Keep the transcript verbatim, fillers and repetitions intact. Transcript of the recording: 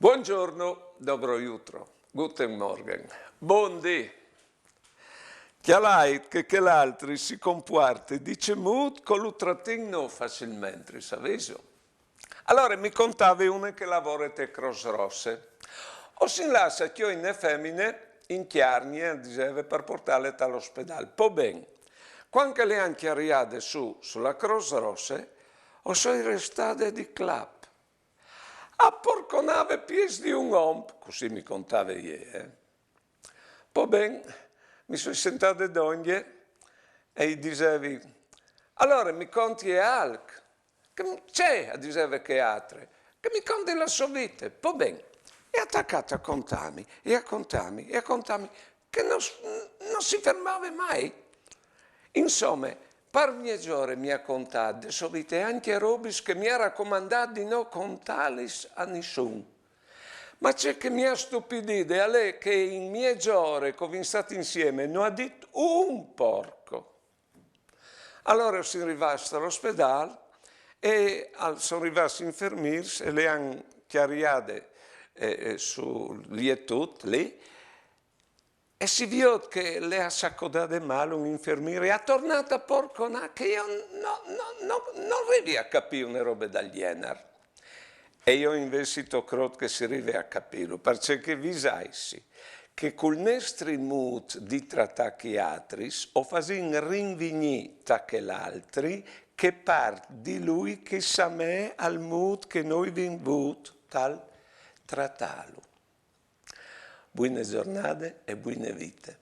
Buongiorno, dobro jutro, guten Morgen, bundì. Cjalait che chel altri si compuarte dicemût che lu tratin no facilmentri, savêso? Alore mi contave une che e lavore te Croce Rosse. O sin lâts a cjoi une femine in Cjargne, e diseve, par puartâle tal ospedâl. Po ben, cuant che le àn cjariade sù su la Croce Rosse, o soi restade di clap. A porconave piês di un om, cussì mi contave jê, eh. Po ben, mi soi sentade dongje e i disevi: «Alore, mi conti alc?» «Che m-, ce?» a diseve chê altre. «Che mi conti la sô vite.» Po ben, e à tacât a contâmi, e a contâmi, e a contâmi, che no s-, no si fermave mai. Insome, par mieze ore mi à contât de sô vite ancje robis che mi à racomandât di no contâlis a nissun. Ma ce che mi à stupidide al è che in mieze ore che o vin stât insiemi no à dit un porco. Alore o sin rivâts tal ospedâl e al son rivâts i infermîrs e le àn cjariade, eh, eh, sul lietut li, e si viôt che le à sacodade mâl un infermîr e à tornât a porconâ, che jo no, no, no, no rivi a capî une robe dal gjenar. E jo invezit o crôt che si rive a capîlu, parcè che visaitsi che cul nestri mût di tratâ chei altris o fasìn rinvignî ta chel altri chê part di lui che i somee al mût che nô o vin vût tal tratâlu. Buine zornade e buine vite.